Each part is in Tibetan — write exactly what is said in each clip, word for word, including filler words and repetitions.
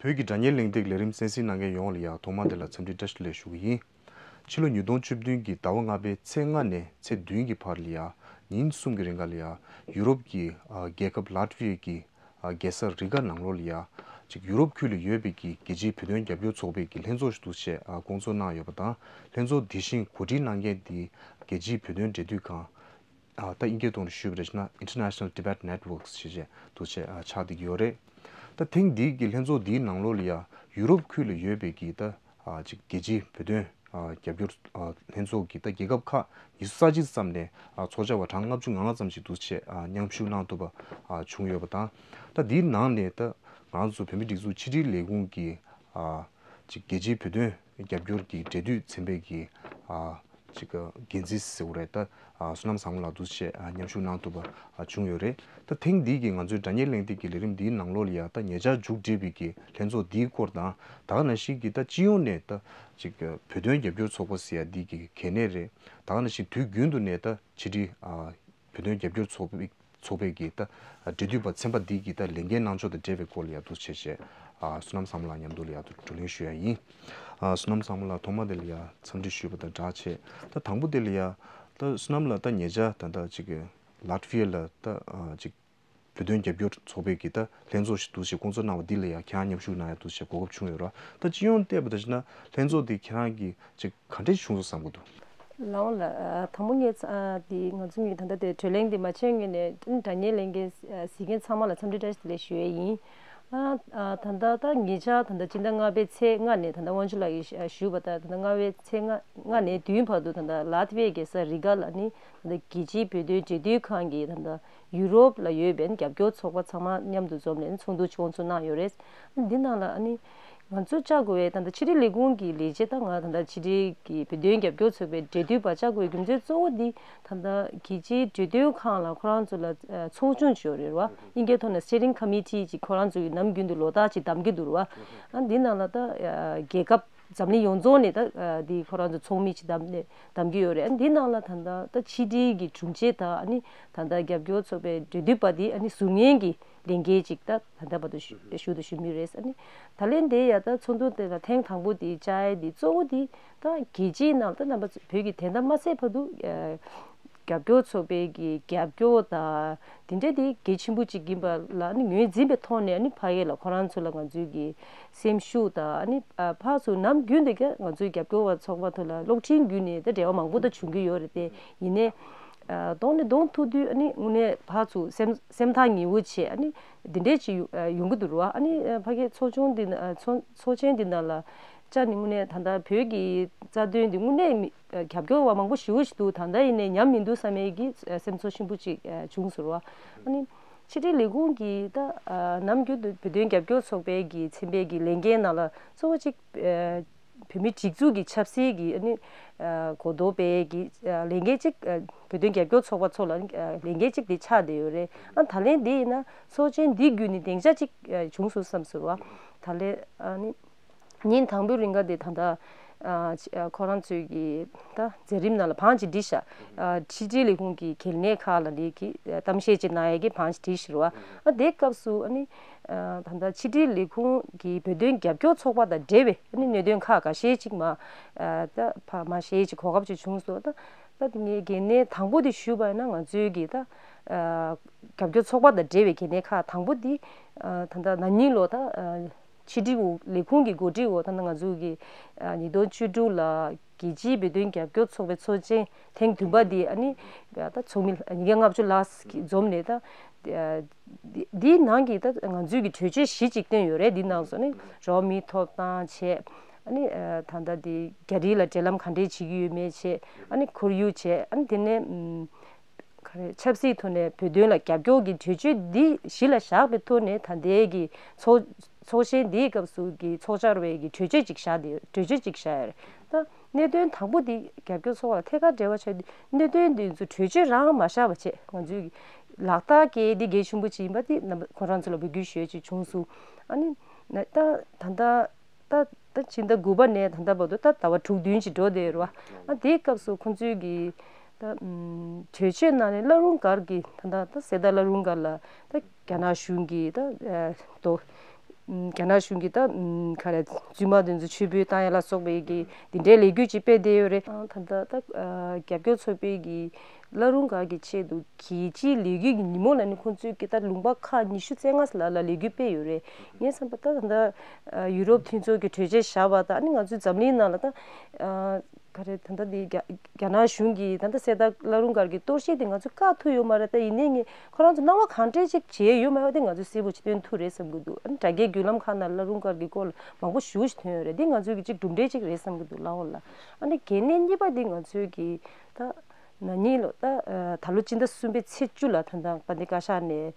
བོད་ཀྱི་དྲ་བརྙན་གླེང་སྟེགས་ལས་རིམ་གསན་གཟིགས་གནང་མཁན་ཡོངས་ལ་ཡང་ཐོག་མ་དེ་ལ་འཚམས་འདྲི་བཀྲ་ཤིས་བདེ་ལེགས་ཞུ་གི་ཡིན། ཕྱི་ལོ་ཉིས་སྟོང་བཅུ་བདུན་གྱི་ཟླ་བ་ལྔ་པའི་ཚེས་ལྔ་ནས་ཚེས་བདུན་གྱི་བར་ལ་ཡང་ཉིན་གསུམ་གྱི་རིང་ག་ལ་ཡང་ཡུ་རོབ་ཀྱི་ཨ་རྒྱལ་ཁབ་ལ་ཏི་ཝི་ཡ་གི་ཨ་རྒྱལ་ས་རི་ག་ནང་ལོགས་ལ་ཡང་ཅིག་ཡུ་རོབ་ཁུལ་ལ་ཡོད་པའི་གི་རྒྱལ་སྤྱིའི་བོད་དོན་རྒྱབ་སྐྱོར་ཚོགས་པའི་གི་ལྷན་ཚོགས་ཤིག་འདུག་བྱས་ཨ་བསྐོང་ཚོགས་གནང་ཡོད་པ་དང་། ལྷན་ཚོགས་འདི་བཞིན་གོ་སྒྲིག་གནང་མཁན་འདི་རྒྱལ་སྤྱིའི་བོད་དོན་འབྲེལ་མཐུད་ཁང་། ཨ་ད་དབྱིན་སྐད་ཐོག་ནས་ཞུས་པ་རེད་ན་International Tibet Networks ཞེས་བྱས་འདུག་བྱས་ཨ་ཆགས་བསྡད་ཀྱི་ཡོད་རེད། ད་ཐེངས་འདིའི་གི་ལྷན་ཚོགས་འདིའི་ནང་ལོགས་ལ་ཡང་ཡུ་རོབ་ཁུལ་ལ་ཡོད་པའི་གི་ད་ཨ་ཅིག་རྒྱལ་སྤྱིའི་བོད་དོན་ཨ་རྒྱབ་སྐྱོར་ཨ་ལྷན་ཚོགས་ཀྱི་ད་རྒྱལ་ཁབ་ཁག་ཉི་ཤུ་རྩ་གཅིག་ཙམ་ནས་ཨ་ཚོགས་བཅར་བ་གྲངས་ལྔ་བཅུ་ང་ལྔ་ཙམ་ཞིག་འདུག་བྱས་ཨ་མཉམ་ཞུགས་གནང་ཐུབ་པ་ཨ་བྱུང་ཡོད་པ་དང་། ད་འདིའི་ནང་ནས་ད་ང་ཚོ་བོད་མི་སྒྲིག་འཛུགས་ཕྱི་དྲིལ་ལས་ཁུངས་ཀྱི་ཨ་ཅིག་རྒྱལ་སྤྱིའི་བོད་དོན་རྒྱབ་སྐྱོར་གྱི་འབྲེལ་མཐུད་ཚན་པའི་གི་ཨ་ཅིག་འགན་འཛིན་ཟེར་བ་རེད། ད་ཨ་བསོད་ནམས་བཟང་མོ་ལགས་འདུག་བྱས་ཨ་མཉམ་ཞུགས་གནང་ཐུབ་པ་ཨ་བྱུང་ཡོད་རེད། ད་ཐེངས་འདིའི་གི་ང་ཚོའི་དྲ་བརྙན་གླེང་སྟེགས་ཀྱི་ལས་རིམ་འདིའི་ནང་ལོགས་ལ་ཡ་ད་ཉེ་ཆར་མཇུག་བསྒྲིལ་བའི་གི་ལྷན་ཚོགས་འདིའི་སྐོར་དང་། ད་ག་ནང་བཞིན་གྱི་ད་སྤྱི་ཡོངས་ནས་ད་ཅིག་བོད་དོན་རྒྱབ་སྐྱོར་ཚོགས་པ་ཟེར་ཡ་འདི་གི་གལ་གནད་རེད། ད་ག་ནང་བཞིན་དུས་རྒྱུན་དུ་ནས་ད་ཕྱི་དྲིལ་ཨ་བོད་དོན་རྒྱབ་སྐྱོར་ཚོགས་པའི་ཚོགས་པའི་གི་ད་འབྲེལ་མཐུད་པ་ཚན་པ་འདི་གི་ད་ལས་འགན་གནང་ཕྱོགས་དང་འབྲེལ་བའི་སྐོར་ལ་ཡ་འདུག་བྱས་བྱས་ཨ་བསོད་ནམས་བཟང་མོ་ལགས་མཉམ་དུ་ལ་ཡ་འདུག་བགྲོ་གླེང་ཞུ་ཡ་ཡིན། ཨ་བསོད་ནམས་བཟང་མོ་ལགས་ཐོག་མ་དེ་ལ་ཡ་འཚམས་འདྲི་ཞུས་པ་དང་སྦྲགས་བྱས། ད་དང་པོ་དེ་ལ་ཡ་ད་བསོད་ནམས་ལགས་ད་ཉེ་ཆར་ད་ད་ཅིག་ལ་ཏི་ཝི་ཡ་ལ་ད་ཨ་ཅིག་བོད་དོན་རྒྱབ་སྐྱོར་ཚོགས་པའི་གི་ད་ལྷན་ཚོགས་ཤིག་འདུག་བྱས་བསྐོང་ཚོགས་གནང་བ་འདི་ལ་ཡ་ཁྱེད་རང་མཉམ་ཞུགས་གནང་ཡ་འདུག་བྱས་གོ་སྐབས་བྱུང་ཡོད་ར། ད་སྤྱི་ཡོངས་བལྟས་པ་ད་ཅིག་ན་ལྷན་ཚོགས་འདི་ཁྱེད་རང་གི་ཅིག་ག་འདྲས་བྱུང་སོང་བསམ་གྱི་འདུག་ལའོ་ལ་ཨ་དང་པོ་ངས་ཨ་འདི་ང་ཚོ་གཉིས་ད་ལྟ་དེ་བགྲོ་གླེང་འདི་མ་བྱས་སྔོན་ནས་དྲ་བརྙན་ལེན་མཁན་གཟིགས་མཁན་ཚང་མ་ལ་འཚམས་འདྲི་བཀྲ་ཤིས་བདེ་ལེགས་ཞུ་ཡས་ཡིན། ཨ་ཨ་ད་ལྟ་ད་ཉེ་ཆར་ད་ལྟ་སྤྱི་ཟླ་ལྔ་པའི་ཚེས་ལྔ་ནས་ད་ལྟ་དབང་ཕྱུག་ལགས་ཀྱིས་ཞུ་བ་ལྟར་ད་ལྟ་ལྔ་པའི་ཚེས་ལྔ་ལྔ་ནས་བདུན་བར་དུ་ད་ལྟ་ལ་ཏི་ཝི་ཡའི་རྒྱལ་ས་རི་ག་ལ་ནི་ད་ལྟ་རྒྱལ་སྤྱིའི་བོད་དོན་འབྲེལ་མཐུད་ཁང་གི་ད་ལྟ་ཡུ་རོབ་ལ་ཡོད་པའི་རྒྱབ་སྐྱོར་ཚོགས་པ་ཚང་མ་མཉམ་དུ་འཛོམས་ནས་ཚོགས་འདུ་བསྐོང་ཚོགས་གནང་ཡོད་རེད། འདི་ནང་ལ་ཨ་ནི། ང་ཚོ་བཅར་དགོས་པའི་ད་ལྟ་ཕྱི་དྲིལ་ལས་ཁུངས་ཀྱི་ལས་བྱེད་དང་ང་ད་ལྟ་ཕྱི་དྲིལ་གྱི་བོད་དོན་རྒྱབ་སྐྱོར་ཚོགས་པའི་འབྲེལ་མཐུད་པ་བཅར་དགོས་པའི་རྒྱུ་མཚན་གཙོ་བོ་འདི་ད་ལྟ་རྒྱལ་སྤྱིའི་འབྲེལ་མཐུད་ཁང་ལ་ཁོ་རང་ཚོ་ལ་ཚོགས་ཆུང་ཅིག་ཡོད་རེད་བ། དབྱིན་སྐད་ཐོག་ནས་Steering Committee ཅིག་ཁོ་རང་ཚོ་ཡི་ནམ་རྒྱུན་དུ་ལོ་ལྟར་ཅིག་བདམས་ཀྱི་འདུག་རེད་བ། ཨ་འདི་ནང་ལ་ད་རྒྱལ་ཁབ་འཛམ་གླིང་ཡོངས་རྫོགས་ནས་ད་འདི་ཁོ་རང་ཚོ་ཚོགས་མི་ཅིག་བདམས་ནས་བདམས་ཀྱི་ཡོད་རེད། ཨ་འདི་ནང་ལ་ད་ལྟ་ད་ཕྱི་དྲིལ་གྱི་དྲུང་ཆེ་དང་ཨ་ནི་ད་ལྟ་རྒྱབ་སྐྱོར་ཚོགས་པའི་འབྲེལ་མཐུད་པ་འདི་ཨ་ནི་ཟུར་ཉན་གྱི་ལས་འགན་ཅིག་ད་ད་ལྟ་བར་དུ་ཞུ་ཞུ་དང་ཞུ་མུས་རེད། ཨ་ནི་ད་ལན་དེ་ཡ་ད་ཚོགས་འདུ་དེ་ལ་ཐེངས་དང་པོ་དེ་བཅར་ཡ་དེ་གཙོ་བོ་དེ་ད་རྒྱལ་སྤྱིའི་ནང་ད་རྣམ་པ་ཚོ་བོད་ཀྱི་དོན་དག་མ་ཟད་བར་དུ་ཨ་རྒྱབ་སྐྱོར་ཚོགས་པའི་གི་རྒྱབ་སྐྱོར་དང་དེ་འདྲ་དེ་གལ་ཆེན་པོ་ཅིག་ཡིན་པ་ལ་ཨ་ནི་ངོས་འཛིན་པའི་ཐོག་ནས་ཨ་ནི་ཕ་གི་ལ་ཁོ་རང་ཚོ་ལ་ང་ཚོའི་གི་སེམས་ཤུགས་དང་ཨ་ནི་ཨ་ཕར་ཚུར་ནམ་རྒྱུན་དུ་ཀྱང་ང་ཚོའི་རྒྱབ་སྐྱོར་བ་ཚོགས་པ་ཚོ་ལ་གློག་འཕྲིན་བརྒྱུད་ནས་ད་འབྲེལ་བ་མང་པོ་ད་བྱུང་གི་ཡོད་རེད་དེ། ཡིན་ནའི། གདོང་ནས་གདོང་ཐུག་དུས་ཨ་ནི་དངོས་གནས་ཕར་ཚུར་སེམས་སེམས་ཐག་ཉེ་བོ་བྱས་ཨ་ནི་འདི་འདྲས་ཅིག་ཡོང་གི་འདུག་རེད་བ། ཨ་ནི་ཕ་གི་ཚོགས་ཆུང་འདི་ཚོགས་ཚོགས་ཆེན་འདི་ནང་ལ་བཅར་ནས་དངོས་གནས་ད་ལྟ་བོད་ཀྱི་རྩ་དོན་འདི་དངོས་གནས་རྒྱབ་སྐྱོར་བ་མང་པོ་ཞེ་པོ་ཞིག་འདུག་ད་ལྟ་ཡིན་ནའི་ཉམས་མི་འདུག་བསམ་ཡས་ཀྱི་སེམས་ཚོར་ཆེན་པོ་ཅིག་བྱུང་སོང་རེད་བ། ཨ་ནི་ཕྱི་དྲིལ་ལས་ཁུངས་ཀྱིས་ད་ནམ་རྒྱུན་དུ་བོད་དོན་རྒྱབ་སྐྱོར་ཚོགས་པའི་གི་ཚན་པའི་གི་ལས་འགན་ནང་ལ་གཙོ་བོ་གཅིག་བོད་མིའི་སྒྲིག་འཛུགས་ཀྱི་ཆབ་སྲིད་ཀྱི་ཨ་ནི་གོ་རྟོགས་སྤེལ་གྱི་ལས་འགན་གཅིག་བོད་དོན་རྒྱབ་སྐྱོར་ཚོགས་པ་ཚོ་ལ་ལས་འགན་གཅིག་དེ་ཆགས་བསྡད་ཡོད་རེད། ཨ་ད་ལན་འདི་ཡིན་ན་ཚོགས་ཆེན་འདི་བརྒྱུད་ནས་སྡིངས་ཆ་གཅིག་བྱུང་སོང་བསམ་སོང་བ། ད་ལན་ཨ་ནི་ཉིན་དང་པོའི་རིང་ག་དེ་ད་ལྟ་ཁོ་རང་ཚོའི་གི་ད་མཛད་རིམ་ནང་ལ་བང་ཅིག་བསྒྲིགས་ཤག་ཕྱི་དྲིལ་ལས་ཁུངས་ཀྱི་གལ་གནད་ཁག་ལ་ལས་ཀྱི་གཏམ་བཤད་ཅིག་གནང་ཡས་ཀྱི་བང་ཅིག་བསྒྲིགས་ཤག་རེད་བ། ཨ་དེའི་སྐབས་སུ་ཨ་ནི། ད་ལྟ་ཕྱི་དྲིལ་ལས་ཁུངས་ཀྱི་བོད་དོན་རྒྱབ་སྐྱོར་ཚོགས་པ་དང་འབྲེལ་བའི་ཨ་ནི་གནད་དོན་ཁག་འགའ་ཤས་ཅིག་མ་ད་ཕ་མ་ཤས་ཅིག་གོ་སྐབས་ཅིག་བྱུང་སོང་། ད་ད་ངས་གལ་གནད་དང་པོ་དེ་ཞུས་པ་ཡིན་ན་ང་ཚོའི་གི་ད་རྒྱབ་སྐྱོར་ཚོགས་པ་དང་འབྲེལ་བའི་གལ་གནད་ཁག་དང་པོ་དེ་ད་ལྟ་ན་ནིང་ལོ་ད་ཕྱི་དྲིལ་ལས་ཁུངས་ཀྱི་འགོ་ཁྲིད་འོག་ད་ལྟ་ང་ཚོའི་གི་ཉིས་སྟོང་བཅུ་དྲུག་ལ་རྒྱལ་སྤྱིའི་བོད་དོན་རྒྱབ་སྐྱོར་ཚོགས་པའི་ཚོགས་ཆེན་ཐེངས་བདུན་པ་འདི་ཨ་ནི་ད་ཚོགས་མི་ཉིས་བརྒྱ་ལྔ་བཅུ་ལྷག་འཛོམས་ནས་ད་འདི་འདིའི་ནང་གི་ད་ང་ཚོའི་གི་གྲོས་ཆོད་གཞི་གཅིག་བཏོན་ཡོད་རེད། འདི་ནང་སོ་ནི་རོགས་མི་ཐོབ་ཐང་བྱས་ཨ་ནི་ད་ལྟ་འདི་རྒྱ་རིགས་ལ་འབྲེལ་ལམ་ག་འདྲས་བྱེད་ཀྱི་ཡོད་མེད་བྱས་ཨ་ནི་ཁོར་ཡུག་བྱས་ཨ་ནི་དེ་ནས་ག་རེ་ཆབ་སྲིད་ཐོག་ནས་བོད་དོན་ལ་རྒྱབ་སྐྱོར་གྱི་གྲོས་ཆོད་འདི་གཞི་ལ་བཞག་པའི་ཐོག་ནས་ད་ལྟའི་གི་ཚོགས་ཚོགས་ཆེན་འདིའི་སྐབས་སུ་གི་ཚོགས་བཅར་བའི་གི་གྲོས་ཆོད་ཅིག་བཞག་དེ་གྲོས་ཆོད་ཅིག་བཞག་ཡོད་རེད། ད་གནད་དོན་དང་པོ་འདི་རྒྱབ་སྐྱོར་ཚོགས་པ་ལ་ཐད་ཀར་འབྲེལ་བ་བྱས་ཏེ་གནད་དོན་འདི་ཚོ་གྲོས་ཆོད་རང་མ་བཞག་པ་བྱས་ང་ཚོའི་གི་ལག་བསྟར་སྐྱེལ་འདི་གལ་ཆེན་པོ་ཅིག་ཡིན་པ་འདི་རྣམ་པ་ཁོ་རང་ཚོ་ལ་འབོད་སྐུལ་ཞུ་ཡས་ཅིག་བྱུང་སོང་། ཨ་ནི་ད་ད་ལྟ་ད། ད་ཕྱི་ཟླ་དགུ་པ་ནས་ད་ལྟ་བར་དུ་ད་ཟླ་བ་དྲུག་བདུན་ཅིག་འགྲོ་བསྡད་ཡོད་རེད་བ། ཨ་དེའི་སྐབས་སུ་ཁོང་ཚོའི་གི་ད་གྲོས་ཆོད་ནང་ནས་བླ་རུང་སྒར་གི་ད་ལྟ་ད་གསེར་རྟ་བླ་རུང་སྒར་ལ་ད་རྒྱ་ནག་གཞུང་གི་ད་དོ་ རྒྱ་ནག་གཞུང་གིས་ད་ག་རེ་རྫུན་མ་དེ་ཚོ་ཕྱིར་འབུད་བཏང་ཡ་ལ་སོགས་པའི་གི་འདི་འདྲའི་ལས་འགུལ་ཅིག་སྤེལ་བསྡད་ཡོད་རེད། ཨང་། ད་ལྟ་ད་རྒྱབ་སྐྱོར་ཚོགས་པའི་གི་བླ་རུང་སྒར་གྱི་ཆེད་དུ་གལ་ཆེའི་ལས་འགུལ་གྱི་ཉིན་མོ་ལ་ནི་ཁོང་ཚོས་ཀྱི་ད་ལུང་པ་ཁག་ཉི་ཤུ་རྩ་ལྔ་ལ་ལ་ལས་འགུལ་སྤེལ་ཡོད་རེད། ངས་བསམ་པ་ད་ད་ལྟ་ཡུ་རོབ་མཐུན་ཚོགས་ཀྱི་གྲོས་ཆོད་བཞག་པ་དང་ཨ་ནི་ང་ཚོའི་འཛམ་གླིང་ནང་ལ་ད་ག་རེ་ད་ལྟ་འདི་རྒྱ་རྒྱ་ནག་གཞུང་གིས་ད་ལྟ་གསེར་རྟ་བླ་རུང་སྒར་གྱི་གཏོར་བཤིག་དེ་ང་ཚོས་བཀག་ཐུབ་ཡོད་མ་རེད། ད་ཡིན་ནའི་ངས་ཁོ་རང་ཚོ་སྣང་བ་གང་འདྲས་ཅིག་བྱས་ཡོད་མེད་པ་དེ་ང་ཚོས་གསལ་པོ་ཅིག་སྟོན་ཐུབ་རེད་བསམ་གྱི་འདུག་ཨ་ནི་དྲ་རྒྱའི་བརྒྱུད་ལམ་ཁག་ནང་བླ་རུང་སྒར་གྱི་སྐོར་ལ་མང་པོ་ཞེ་པོ་ཞིག་ཐོན་ཡོད་རེད། འདི་ང་ཚོས་ཀྱི་ཅིག་གྲུབ་འབྲས་ཅིག་རེད་བསམ་གྱི་འདུག་ལགས་འོ་ལགས། ཨ་ནི་གལ་གནད་གཉིས་པ་འདི་ང་ཚོས་ཀྱི་ད་ན་ནིང་ལོ་ད་ད་ལོ་སྤྱི་ཟླ་གསུམ་པའི་ཚེས་བཅུ་ལ་ད་ལྟ་དཔལ་ལྡན་བཀའ་ཤག་ནས་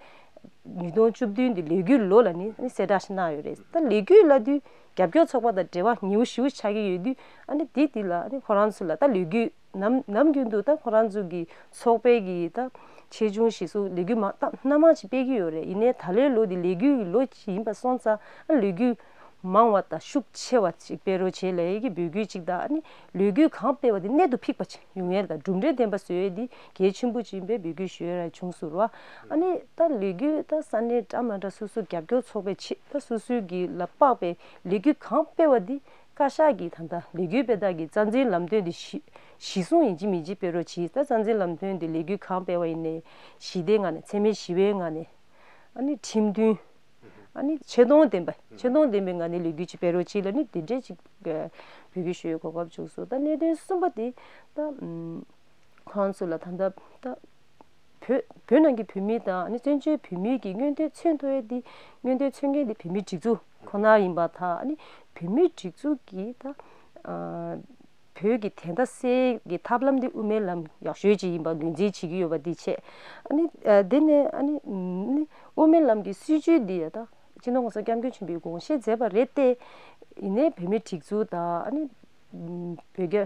ཉིས་སྟོང་བཅུ་བདུན་འདི་ལས་འགུལ་ལོ་ལ་ནི་ཨ་ནི་གསལ་བསྒྲགས་ཤིག་གནང་ཡོད་རེད། ད་ལས་འགུལ་ལབ་དུས་རྒྱབ་སྐྱོར་ཚོགས་པ་དང་འབྲེལ་བ་ཉེ་བོ་ཞེ་པོ་ཆགས་ཀྱི་ཡོད་དུས་ཨ་ནི་འདི་འདི་ལ་ཨ་ནི་ཁོ་རང་ཚོ་ལ་ད་ལས་འགུལ་ནམ་ནམ་རྒྱུན་དུ་ད་ཁོ་རང་ཚོ་གི་ཚོགས་པའི་གི་ད་ཆེ་ཆུང་གཞི་བཟུང་ལས་འགུལ་མང་ད་སྣ་མང་ཞིག་སྤེལ་གྱི་ཡོད་རེད། ཡིན་ནའི་ད་ལོའི་ལོ་འདི་ལས་འགུལ་གྱི་ལོ་ཞིག་ཡིན་པ་སོང་ཙང་ཨ་ལས་འགུལ་མང་བ་དང་ཤུགས་ཆེ་བ་ཅིག་སྤེལ་རོགས་བྱེད་ལབ་ཡས་ཀྱི་འབོད་སྐུལ་ཅིག་དང་ཨ་ནི་ལས་འགུལ་གང་སྤེལ་བ་དེ་གནད་དུ་ཕིགས་པ་ཅིག་ཡོང་ཡས་དང་གྲུབ་འབྲས་ལྡན་པ་བཟོ་ཡས་འདི་གལ་ཆེན་པོ་ཅིག་ཡིན་པའི་འབོད་སྐུལ་ཞུ་ཡས་ར་བྱུང་ཟེར་བ། ཨ་ནི་ད་ལས་འགུལ་ད་ས་གནས་འདྲ་མ་འདྲ་སོ་སོ་རྒྱབ་སྐྱོར་ཚོགས་པའི་ཆེད་ད་སོ་སོའི་གི་ལ་དཔག་པའི་ལས་འགུལ་གང་སྤེལ་བ་འདི་བཀའ་ཤག་གིས་ད་ལྟ་ལས་འགུལ་སྤེལ་སྟངས་ཀྱི་རྩ་འཛིན་ལམ་སྟོན་འདི་གཞི་གཞི་བཟུང་ཡིན་གཅིག་མིན་གཅིག་སྤེལ་རོགས་གྱིས། ད་རྩ་འཛིན་ལམ་སྟོན་འདི་ལས་འགུལ་གང་སྤེལ་བ་ཡིན་ནའི་ཞི་བདེའི་ངང་ནས་འཚེ་མེད་ཞི་བའི་ངང་ནས་ཨ་ནི་ཁྲིམས་མཐུན། ཨ་ནི་ཆེ་མཐོང་ལྡན་པ་ཆེ་མཐོང་ལྡན་པའི་ངང་ནས་ལས་འགུལ་ཅིག་སྤེལ་རོགས་གྱིས་ལབ་ནི་འདི་འདྲས་ཅིག་འབོད་སྐུལ་ཞུ་བའི་གོ་སྐབས་བྱུང་སོང་། ད་གནད་དོན་གསུམ་པ་དེ་ད་ཁོང་ཚོ་ལ་ད་ལྟ་ད་བོད་བོད་ནང་གི་བོད་མི་དང་ཨ་ནི་བཙན་བྱོལ་བོད་མིའི་གི་མངོན་འདོད་མཚོན་ཐུབ་ཡས་དེ་མངོན་འདོད་མཚོན་མཁན་དེ་བོད་མིའི་སྒྲིག་འཛུགས་ཁོ་ན་ཡིན་པ་དང་ཨ་ནི་བོད་མིའི་སྒྲིག་འཛུགས་ཀྱི་ད་བོད་ཀྱི་བདེན་མཐའ་གསལ་གྱི་ཐབས་ལམ་འདི་དབུ་མའི་ལམ་ཡག་ཤོས་ཅིག་ཡིན་པ་ངོས་འཛིན་བྱེད་ཀྱི་ཡོད་པ་འདི་བྱས། ཨ་ནི་ཨ་དེ་ནས་ཨ་ནི་ཨ་ནི་དབུ་མའི་ལམ་གྱི་སྲིད་བྱུས་འདི་ཡ་ད་སྤྱི་ནོར་༸གོང་ས་༸སྐྱབས་མགོན་ཆེན་པོས་དགོངས་བཞེས་མཛད་པ་རེད་དེ། ཡིན་ནའི་བོད་མིའི་སྒྲིག་འཛུགས་དང་ཨ་ནི་བོད་རྒྱ་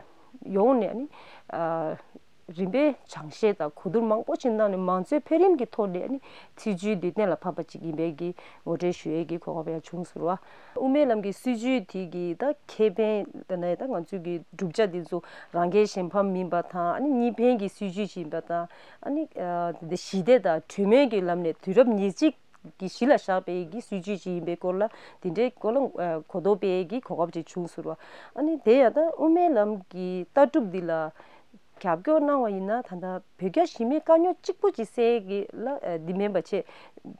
ཡོངས་ནས་ཨ་ནི་ཨ་རིམ་པས་སྦྱང་བཤད་དང་གོ་བསྡུར་མང་པོ་ཞིག་གནང་ནས་མང་གཙོའི་འཕེལ་རིམ་གྱི་ཐོག་ནས་ཨ་ནི་སྲིད་བྱུས་འདི་གཏན་ལ་ཕབ་པ་ཅིག་ཡིན་པའི་གི་ངོ་སྤྲོད་ཞུ་ཡས་ཀྱི་གོ་སྐབས་ཡང་བྱུང་ཟེར་བ། དབུ་མའི་ལམ་གྱི་སྲིད་བྱུས་དེ་གི་ད་ཁེ་ཕན་ལབ་ན་ད་ང་ཚོའི་གི་བསྒྲུབ་བྱ་དེ་ཚོ་རང་རྒྱལ་གཞན་ཕམ་མིན་པ་དང་ཨ་ནི་གཉིས་ཕན་གྱི་སྲིད་བྱུས་ཤིག་ཡིན་པ་དང་ཨ་ནི་ཨ་དེ་ཞི་བདེ་དང་གྲོས་མོལ་གྱི་ལམ་ནས་དུས་རབས་ཉེར་གཅིག་གི་གཞི་ལ་བཞག་པའི་གི་སྲིད་བྱུས་ཤིག་ཡིན་པའི་སྐོར་ལ་དེ་འདྲའི་སྐོར་ལ་ཨ་གོ་རྟོགས་སྤེལ་གྱི་གོ་སྐབས་ཅིག་བྱུང་ཟེར་བ། ཨ་ནི་དེ་ཡང་ད་དབུ་མའི་ལམ་གྱི་ལྟ་གྲུབ་འདི་ལ་རྒྱབ་སྐྱོར་གནང་བ་ཡིན་ན་ད་ལྟ་བོད་རྒྱ་ཞི་མོལ་དཀའ་རྙོག་གཅིག་པུ་ཅིག་སེལ་གྱི་ལ་ཨ་འདི་མིན་པ་བྱས།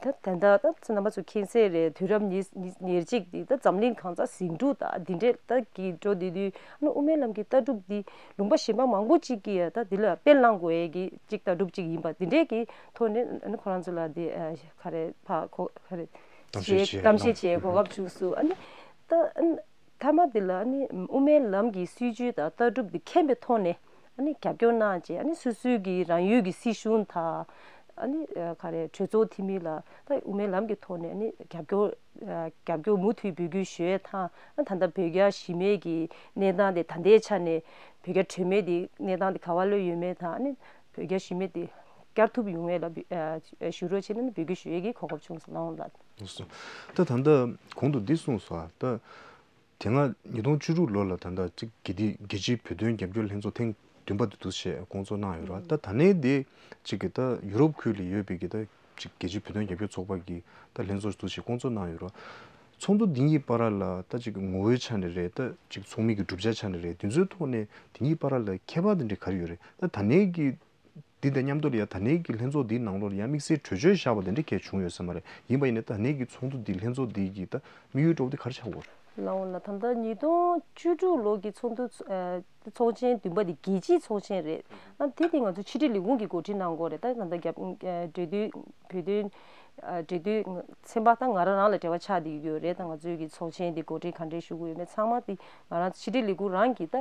ད་ད་ལྟ་ད་རྣམ་པ་ཚོ་མཁྱེན་གསལ་རེད། དུས་རབས་ཉེར་ཉེར་གཅིག་འདི་ད་འཛམ་གླིང་གང་སར་ཟིང་འཁྲུག་དང་འདི་འདྲས་ད་གི་འགྲོ་བསྡད་དུས་ཨ་ནི་དབུ་མའི་ལམ་གྱི་ལྟ་གྲུབ་འདི་ལུང་པ་གཞན་པ་མང་པོ་ཅིག་གིས་ད་འདི་ལ་དཔེ་བླངས་དགོས་ཡས་ཀྱི་ཅིག་ལྟ་གྲུབ་ཅིག་ཡིན་པ་འདི་འདྲས་ཀྱི་ཐོག་ནས་ཨ་ནི་ཁོ་རང་ཚོ་ལ་འདི་ཨ་ག་རེ་ཕ་གོ་ག་རེ་གཏམ་བཤད་བྱེད་བྱེད་གཏམ་བཤད་བྱེད་གོ་སྐབས་བྱུང་སོང་། ཨ་ནི་ད་ཨ་ནི་མཐའ་མ་འདི་ལ་ཨ་ནི་དབུ་མའི་ལམ་གྱི་སྲིད་བྱུས་དང་ལྟ་གྲུབ་འདི་མཁྱེན་པའི་ཐོག་ནས་ཨ་ནི་རྒྱབ་སྐྱོར་གནང་བྱས་ཨ་ནི་སོ་སོའི་གི་རང་ཡུལ་གྱི་སྲིད་གཞུང་དང་ཨ་ནི་ག་རེ་གྲོས་ཚོགས་འཐུས་མི་ལ་ད་དབུ་མའི་ལམ་གྱི་ཐོག་ནས་ཨ་ནི་རྒྱབ་སྐྱོར་རྒྱབ་སྐྱོར་མུ་མཐུད་འབོད་སྐུལ་ཞུ་ཡས་དང་ཨ་ད་ལྟ་བོད་རྒྱ་ཞི་མོལ་གྱི་གནས་སྟངས་དེ་ད་ལྟའི་ཆ་ནས་བོད་རྒྱ་གྲོས་མོལ་དེ་གནས་སྟངས་དེ་ག་བ་ལོས་ཡོད་མེད་དང་ཨ་ནི་བོད་རྒྱ་ཞི་མོལ་དེ་བསྐྱར་ཐུབ་ཡོང་བའི་ལ་ཞུ་རོགས་བྱས་ནས་འབོད་སྐུལ་ཞུ་ཡས་ཀྱི་གོ་སྐབས་བྱུང་སོང་ལགས་འོ་ལགས། ད་ད་ལྟ་གོང་དུ་འདི་གསུངས་སོང་ད། དེ་སྔ་ཉིས་སྟོང་བཅུ་དྲུག་ལོ་ལ་ད་ལྟ་གཅིག་རྒྱལ་སྤྱིའི་བོད་དོན་རྒྱབ་སྐྱོར་ལྷན་ཚོགས་ཐེངས་བདུན་པ་དེ་འདུག་བྱས་སྐོང་ཚོགས་གནང་ཡོད་ར། ད་ད་ནས་དེ་གཅིག་གི་ད་ཡུ་རོབ་ཁུལ་ལ་ཡོད་པའི་གི་ད་གཅིག་རྒྱལ་སྤྱིའི་བོད་དོན་རྒྱབ་སྐྱོར་ཚོགས་པ་གི་ད་ལྷན་ཚོགས་འདུག་བྱས་སྐོང་ཚོགས་གནང་ཡོད་ར། ཚོགས་འདུ་འདི་གཉིས་བར་ལ་ད་གཅིག་ངོ་བོའི་ཆ་ནས་རེད། ད་གཅིག་ཚོགས་མི་གི་གྲུབ་ཆ་ཆ་ནས་རེད། དེ་ཚོའི་ཐོག་ནས་དེ་གཉིས་བར་ལ་ཁྱད་པར་དེ་འདྲ་ག་རེ་ཡོད་རེད། ད་ད་ནས་གི་འདི་དང་མཉམ་དུ་ལ་ཡང་ད་ལྟའི་གི་ལྷན་ཚོགས་འདིའི་ནང་ལོགས་ལ་ཡང་དམིགས་བསལ་གྲོས་ཆོད་བཞག་པ་དེ་འདྲ་གས་བྱུང་ཡོད་ས་མ་རེད། ཡིན་པ་ཡིན་ན་ད་ལྟའི་གི་ཚོགས་འདུ་འདི་ལྷན་ཚོགས་འདི་གི་ད་དམིགས་ཡུལ་འདྲ་བོ་དེ་ག་རེ་ཆགས་ཡོད་རེད། ལགས་འོ་ལགས། ད་ལྟ་ཉིས་སྟོང་བཅུ་དྲུག་ལོ་གི་ཚོགས་འདུ་ཚོགས་ཆེན་བདུན་པ་དེ་རྒྱལ་སྤྱིའི་ཚོགས་ཆེན་རེད། ཨ་དེ་དེ་ང་ཚོ་ཕྱི་དྲིལ་ལས་ཁུངས་ཀྱིས་གོ་སྒྲིག་གནང་དགོས་རེད། ད་ད་ལྟ་རྒྱབ་འབྲེལ་མཐུད་བོད་དོན་འབྲེལ་མཐུད་ཚན་པ་ད་ང་རང་རང་ལ་འབྲེལ་བ་ཆགས་བསྡད་ཡོད་རེད། ད་ང་ཚོའི་གི་ཚོགས་ཆེན་དེ་གོ་སྒྲིག་ག་འདྲས་ཞུ་དགོས་ཡོད་མེད་ཚང་མ་དེ་ང་རང་ཕྱི་དྲིལ་ལས་ཁུངས་རང་གིས་ད་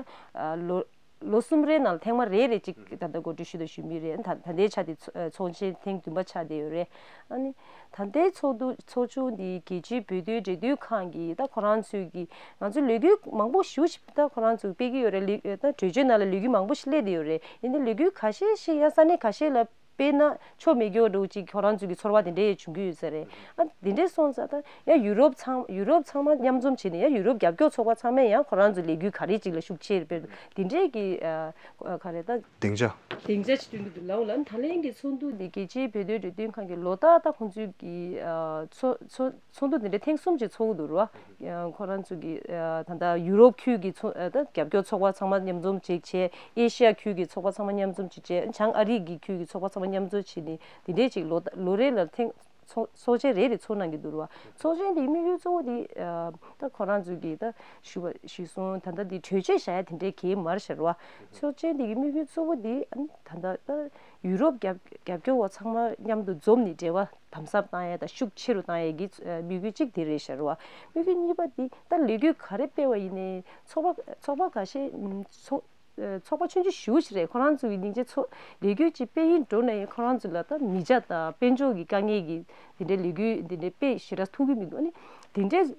ལོ། ལོ་གསུམ་རེའི་ནང་ལ་ཐེངས་མ་རེ་རེ་གཅིག་ད་ལྟ་གོ་སྒྲིག་ཞུ་དང་ཞུ་མུས་རེད། ད་ད་ལྟའི་ཆ་དེ་ཚོ་ཚོགས་ཆེན་ཐེངས་བདུན་པ་ཆགས་བསྡད་ཡོད་རེད། ཨ་ནི་ད་ལྟའི་ཚོགས་འདུ་ཚོགས་ཆུང་འདི་རྒྱལ་སྤྱིའི་བོད་དོན་འབྲེལ་མཐུད་ཁང་གིས་ད་ཁོ་རང་ཚོས་ཀྱི་ང་ཚོ་ལས་འགུལ་མང་པོ་ཞེ་པོ་ཅིག་ད་ཁོ་རང་ཚོས་སྤེལ་གྱི་ཡོད་རེད། ལས་ད་གྲོས་ཆོད་ནང་ལ་ལས་འགུལ་མང་པོ་ཞིག་སླེབས་བསྡད་ཡོད་རེད། ཡིན་ནའི་ལས་འགུལ་ཁ་ཤས་ཤིག་ཡང་ས་གནས་ཁ་ཤས་ལ་ དཔེར་ན་ཆོ་མེད་རྒྱུ་འདྲ་བོ་ཅིག་ཁོ་རང་ཚོ་གི་ཚོར་བ་དེ་འདྲ་ཡང་བྱུང་གི་ཡོད་ས་རེད། ཨ་དེ་འདྲ་སོང་ཙང་ད་ཡང་ཡུ་རོབ་ཚང་ཡུ་རོབ་ཚང་མ་མཉམ་འཛོམས་བྱས་ནས་ཡང་ཡུ་རོབ་རྒྱབ་སྐྱོར་ཚོགས་པ་ཚང་མས་ཡང་ཁོ་རང་ཚོ་ལས་འགུལ་ག་རེ་ཅིག་ལ་ཤུགས་ཆེ་རེད་དཔེར་དེ་འདྲའི་གི་ཨ་ག་རེ་ད་སྡིངས་ཆ། སྡིངས་ཆ་ཅིག་བསྐྲུན་གྱི་འདུག་ལབ་ལ། ད་ལན་གྱི་ཚོགས་འདུ་འདི་རྒྱལ་སྤྱིའི་བོད་དོན་འབྲེལ་མཐུད་ཁང་གི་ལོ་ལྟར་ད་ཁོང་ཚོའི་གི་ཨ་ཚོགས་ཚོགས་ཚོགས་འདུ་འདི་འདྲ་ཐེངས་གསུམ་ཅིག་ཚོགས་ཀྱི་འདུག་ར། ཡང་ཁོ་རང་ཚོ་གི་ཨ་ད་ལྟ་ཡུ་རོབ་ཁུལ་གྱི་ཚོགས་ཨ་ད་རྒྱབ་སྐྱོར་ཚོགས་པ་ཚང་མ་མཉམ་འཛོམས་ཅིག་བྱས། ཨེ་ཤི་ཡ་ཁུལ་གྱི་ཚོགས་པ་ཚང་མ་མཉམ་འཛོམས་ཅིག་བྱས། བྱང་ཨ་རི་གི་ཁུལ་གྱི་ཚོགས་པ་ཚང་མ་མཉམ་འཛོམས་བྱས་ནས་འདི་འདྲས་ཅིག་ལོ་ལོ་རེ་ལ་ཐེངས་ཚོགས་ཚོགས་ཆེན་རེ་རེ་ཚོགས་གནང་གི་འདུག་ར། ཚོགས་ཆེན་འདིའི་དམིགས་ཡུལ་གཙོ་བོ་འདི་ཨ་ད་ཁོ་རང་ཚོ་གི་ད་ཞུ་བ་ཞུས་སོང་། ད་ལྟ་འདི་གྲོས་ཆོད་བཞག་ཡ་དེ་འདྲས་གང་ཡང་མ་རེད་ཤག་ར། ཚོགས་ཆེན་འདི་གི་དམིགས་ཡུལ་གཙོ་བོ་འདི་ཨ་ནི་ད་ལྟ་ད་ཡུ་རོབ་རྒྱབ་རྒྱབ་སྐྱོར་བ་ཚང་མ་མཉམ་དུ་འཛོམས་ནས་འབྲེལ་བ་དམ་ཟབ་བཏང་ཡས་དང་ཤུགས་ཆེ་རུ་བཏང་ཡས་ཀྱི་ཨ་དམིགས་ཡུལ་གཅིག་དེ་རེད་ཤག་ར། དམིགས་ཡུལ་གཉིས་པ་འདི་ད་ལས་འགུལ་ག་རེ་སྤེལ་བ་ཡིན་ནའི་ཚོགས་པ་ཚོགས་པ་ཁ་ཤས་ཨམ་ཚོགས་ཨ་ཚོགས་པ་ཆུང་ཆུང་ཞེ་པོ་ཞིག་རེད། ཁོ་རང་ཚོ་གི་སྙིང་རྗེ་ཚོགས་ལས་འགུལ་གཅིག་སྤེལ་ཡིན་འགྲོ་ན་ཡང་ཁོ་རང་ཚོ་ལ་ད་མི་ཆ་དང་དཔལ་འབྱོར་གྱི་དཀའ་ངལ་གྱི་དེ་འདྲའི་ལས་འགུལ་དེ་འདྲའི་སྤེལ་ཞེ་དྲག་ཐུབ་ཀྱི་མི་འདུག་ཨ་ནི་དེ་འདྲའི་